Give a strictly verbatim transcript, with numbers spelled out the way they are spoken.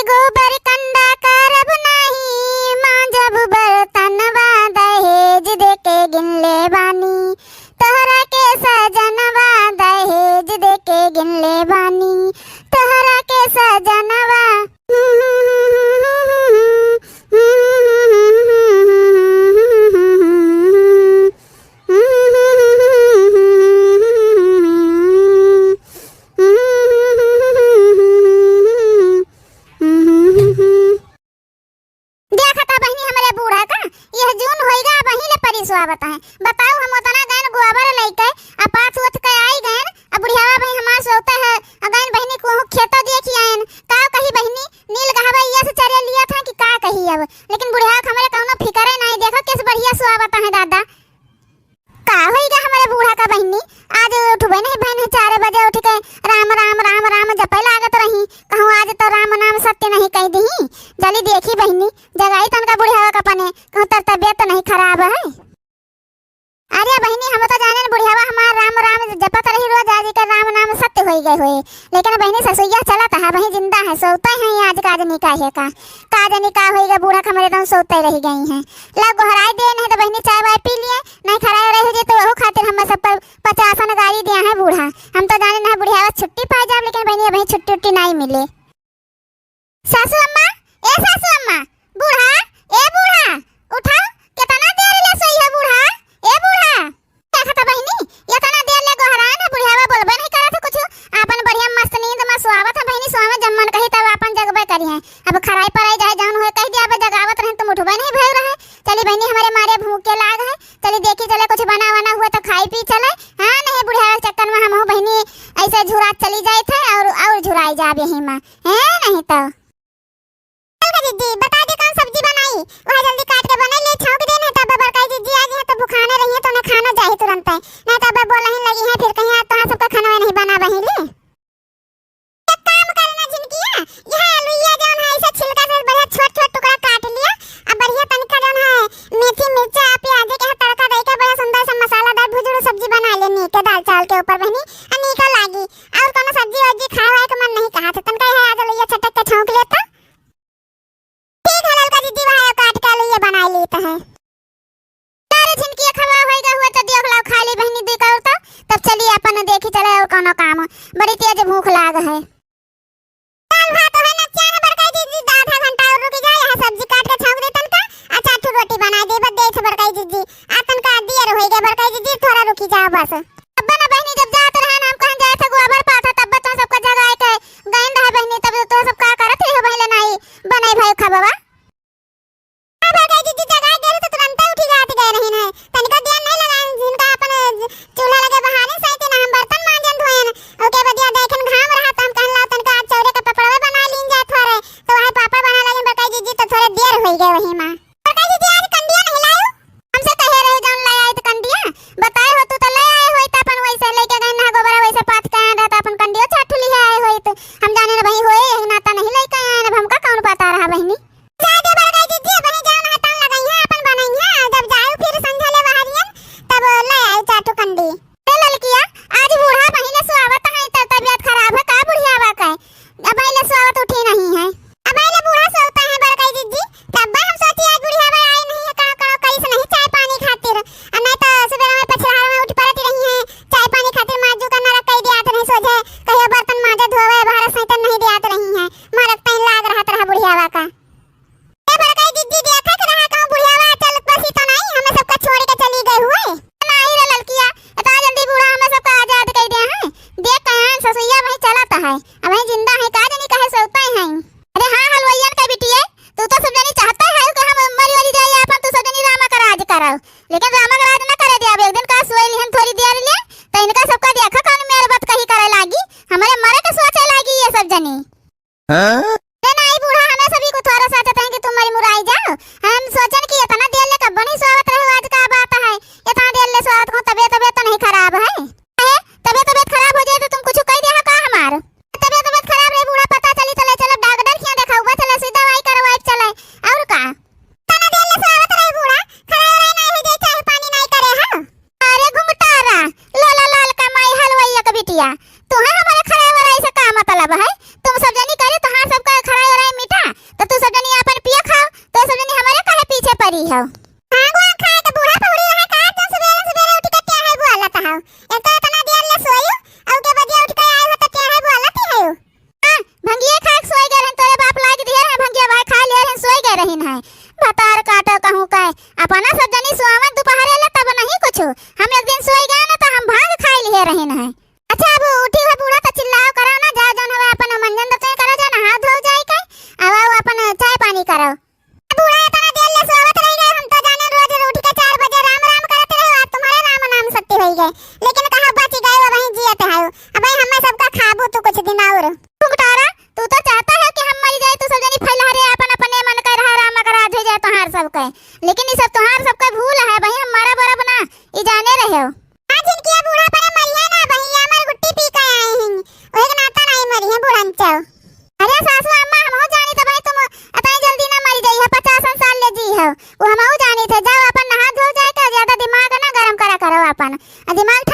गोबर कंडा करब नाही, मांजब बर्तनवा, दहेज देके गिनले बानी। तोहरा के सजनवा, दहेज देके गिनले बानी। तोहरा के सजनवा। देखा था बहिनी हमरे बूढ़ा का, यह जून होइगा, अबहीं ले परी सुआवत है। बताओ, हम उतना गैन गोबर लइके, आ पाथ उथ के आई गैन, आ बुढ़ियावा भाई हमार सोते है, आ गैन बहिनी कोहू खेतो देखी आयन। का कही बहिनी, नील गहवा इया से चरे लिया था कि का कही अब, लेकिन बुढ़ियावा के हमरे कौनो फिकरे नहीं। देखो किस बढ़िया सुआवत है दादा। का होइगा हमरे बूढ़ा का बहिनी, आज उठबे नहीं भैन है, चार बजे उठ के राम राम राम राम जपे लागत रही। कहूँ आज तो राम नाम सत्य नहीं कह दही। जल्दी देखी बहिनी, जगाई तनका बुढ़ियावा का अपने, कहूँ तर तबियत तो नहीं खराब है। अरे बहिनी, हम तो जाने न बुढ़ियावा हमार राम राम जपत रही रोज, आज के राम नाम सत्य होइगे होए। लेकिन बहिनी ससुइया चलत है, वही जिंदा है, सोते हैं आज का जनी का है का, का जनी का होइगा बूढ़ा के हमरे तो सोते रह गई हैं। ला गोहराई दे नहीं तो बहिनी चाय वाय पी लिए, नहीं खड़ा रहे हो जे तो वहू खातिर हम सब पर पचासन गारी दिया है बूढ़ा। हम तो जाने ना बुढ़ियावा छुट्टी पा जाब, लेकिन बहिनी अबहीं छुट्टी उट्टी नहीं मिले। सासू अम्मा, ए सासू अम्मा, बूढ़ा, ए बूढ़ा, उठाओ, कितना देर ले सोई है बूढ़ा, ए बूढ़ा। देखा था बहिनी, इतना देर ले गोहरान है, बुढ़ियावा बोलबे नहीं करत है कुछ, आपन बढ़िया मस्त नींद में सुआवत है बहिनी, सुआवे जब मन कही तब आपन जगबे करी है। अब खराई पराई जाए जौन होए कह दिया, अब जगावत रहे तुम उठबे नहीं भय रहे। चली बहिनी, हमरे मारे भूखे लाग है, चली देखी चले कुछ बना वना हुए तो खाई पी चले। हाँ, नहीं बुढ़ियावा के चक्कर में हमहू बहिनी ऐसे झुरात चली जाए थे और, और झुराई जाब यही में, है नहीं तो। चल गा जिज्जी, बता दे कौन सब्जी बनाई, वह जल्दी काट के बना ले, छौंक दे, नहीं तब बड़काई जिज्जी आ गई है तो भुखाने रही है तो उन्हें खाना चाहिए तुरंत है, नहीं तब बोला ही लगी है फिर कहीं आज तोहार सबका खाना नहीं बना बही ले। एक काम करना झिनकिया, यह आलूया जौन है ऐसे छिलका से बढ़िया छोट छोट टुकड़ा काट लिया, अब बढ़िया तनिका जौन है मेथी मिर्चा प्याज के तड़का दे के बड़ा सुंदर सा मसालादार भुजुड़ू सब्जी बना ले नीके दाल चावल के ऊपर बहिनी, आ नीका लागी। और कोनो सब्जी वब्जी खाए वाए के मन नहीं कहा था, तनका यह आलूया छटक के छौंक लेता। ठीक है ललका जिज्जी, वहाँ काट के आलूया बना लेता है। अरे झिनकिया खवा होइगा हुआ तो देख लाओ खाली बहिनी दुई का और तो, तब चली अपन देखी चले और कोनो काम, बड़ी तेज भूख लाग है। दाल भात है ना, चाहे बड़काई जिज्जी, आधा घंटा और रुकी जाए, यहाँ सब्जी काट के छौंक दे तनका, आ चार ठो रोटी बना दे, बस दे थे बड़काई जिज्जी, आ तनका दियर होइगा बड़काई जिज्जी, थोड़ा रुकी जाओ बस। तब ना बहिनी जब जात रहे ना, हम कहन जाए थे गोबर पाथा, तब तो सबका जगाए के गइन रहे बहिनी, तब तो सब का करत रहे हो बहिले नहीं, बने भाई खबवा। अब हो गई जिज्जी, जगाए गए तो तुरंते उठी जात गए रही है। तनिको देर नहीं लगा, जिनका अपन चूल्हा लगे बहारे सही थे ना, हम बर्तन मांजन धोयन। ओके बदिया देखन घाम रहा, तो हम कहन लाओ तनिका आज चौरे के पपड़वे बना लीन जात हो रहे। तो वही पापड़ बना लगिन बड़काई जिज्जी, तो थोड़े देर होई गए वही माँ। बड़काई जिज्जी आज कंडिया नहीं लायो? हमसे कहे रहे जौन ले आए तो कंडिया, बताए हो तू तो ले आए होई तो अपन वैसे लेके गए ना गोबरा वैसे पाथ के आए रहे तो अपन कंडियो छाठ लिहे आए होई तो हम जाने ना भाई होए यही नाता नहीं लेके आए ना, अब हमका कौन पता रहा बहिनी। जाए दे बड़काई जिज्जी, वहीं जाओ ना, तन लगाई है, अपन बनाई है, जब जाओ फिर संझा ले बहारियन, तब ले आए चार ठो कंडी। ए ललकिया, आज बूढ़ा पहिले सुआवत है, तब तबियत खराब है का बुढ़ियावा का? अब पहिले सुआवत उठी नहीं है। अब पहिले बूढ़ा सोता है बड़काई जिज्जी, तब हम सोची आज बुढ़ियावा आई नहीं है, कहाँ कहाँ कहीं से नहीं चाय पानी खातिर, और नहीं तो सुबह में पछलार में उठ पड़ती रही है, चाय पानी खातिर माजू का नरक कई दियात नहीं सोझे, कहियो बर्तन माजे धोवे, बाहर सैतन नहीं दियात रही है, मारक तैन लाग रहत रहा बुढ़ियावा का। ए बड़काई जिज्जी, देखत रहा कहूँ बुढ़ियावा चल बसी तो नहीं, हमें सबका छोड़ के चली गए हुए। नहीं रे ललकिया, इतना जल्दी बूढ़ा हमें सबका आजाद कर दिया है। देख कहाँ ससुइया वहीं चलत है, अब वहीं जिंदा है, का जनी कहे सोते हैं। अरे हाँ हलवैयन के बिटिया, तू तो सब जनी चाहते है कि हम मरी वरी जाए अपन, तू सब जनी रामा का राज करो, लेकिन रामा का राज न करे दे। अब एक दिन का सोए लिहन थोड़ी देर ले, तो इनका सबका देखा कौन मेर बात कही करे लागी, हमारे मरे के सोचे लागी ये सब जनी। हाँ? अरे नहीं बूढ़ा, हमें सभी को थोड़ा सोचते हैं कि तुम मरी मुराई जाओ। हम सोचन कि इतना देर ले कब नहीं सोवत रहे, आज का बात है, इतना देर ले सोवत को तबियत, तबियत तो नहीं खराब है? अरे तबियत, तबियत खराब हो जाए तो तुम कुछ कह दे का हमार? तबियत, तबियत खराब रहे बूढ़ा, पता चली तो ले चलो डॉक्टर के यहाँ देखाओ, चलो सुई दवाई करवाई चले, और का? तना देर ले सोवत रहे बूढ़ा, खड़ा रहे नहीं हो जाए, चाय पानी नहीं करे हो। अरे घुंघटारा, लाला लाल का माई हलवैया का बिटिया, तुहे हमारे खड़ा वराई से का मतलब है? तुम सब जनी करे, तुहार सबका खड़ा वराई मिटा। जाओ। भांग वांग खाए तो बूढ़ा पहुड़ी रहा का, जो सुबेरे सुबेरे उठ के टेढ़े बोलत हौ। एक तो इतना देर ले सोयू, और के बजे उठ के आए हो तो टेढ़े बोलत ही हौ। हाँ, भंगिए खाए के सोई गए रहन, तोरे बाप लाग दिए रहे भंगिया भाई, खा लिए रहन, सोई गए रहिन है। भतार काटो कहूँ का, अपना सब जनी सोवत दुपहरे ले तब नहीं कुछ। हम एक दिन सोई गए ना तो हम भांग खाए लिए रहिन है। अच्छा, अब उठी हुआ बूढ़ा तो चिल्लाओ करो ना, जा जौन हवे अपन मंजन दतुई करो, जा नहा धो जाए के, अब आओ अपन चाय पानी करो। बूढ़ा इतना देर ले सोवत रह गए, हम तो जाने रोज उठ के चार बजे राम राम करत रहे, आज तुम्हारे राम नाम सत्य हो गए, लेकिन कहा बच गए, अब वहीं जियत है, अब वहीं हमें सबका खाबू तू कुछ दिन और। घुघटारा, तू तो चाहता है कि हम मरी जाए, तू सब जनी फैला रे अपन अपने मन का रहा, राम का राज हो जाए तोहार सबके, लेकिन ये सब तोहार सबके भूल है भाई, हम मरब वरब ना, ये जाने रहे हो। हाँ, जिनकिया बूढ़ा परे मरिहे ना, बहिया मर गुट्टी पी के आए हैं, वही के नाता नहीं मरिहे बुढ़ंचौ। अरे सासू अम्मा, हमहू जानी तो भाई तुम इतनी जल्दी ना मरी जाई है, पचासन साल ले जी हो, वो हमहू जानी थे। जाओ अपन नहा धो जाए के, ज्यादा दिमाग ना गरम करा करो अपन, आ दिमाग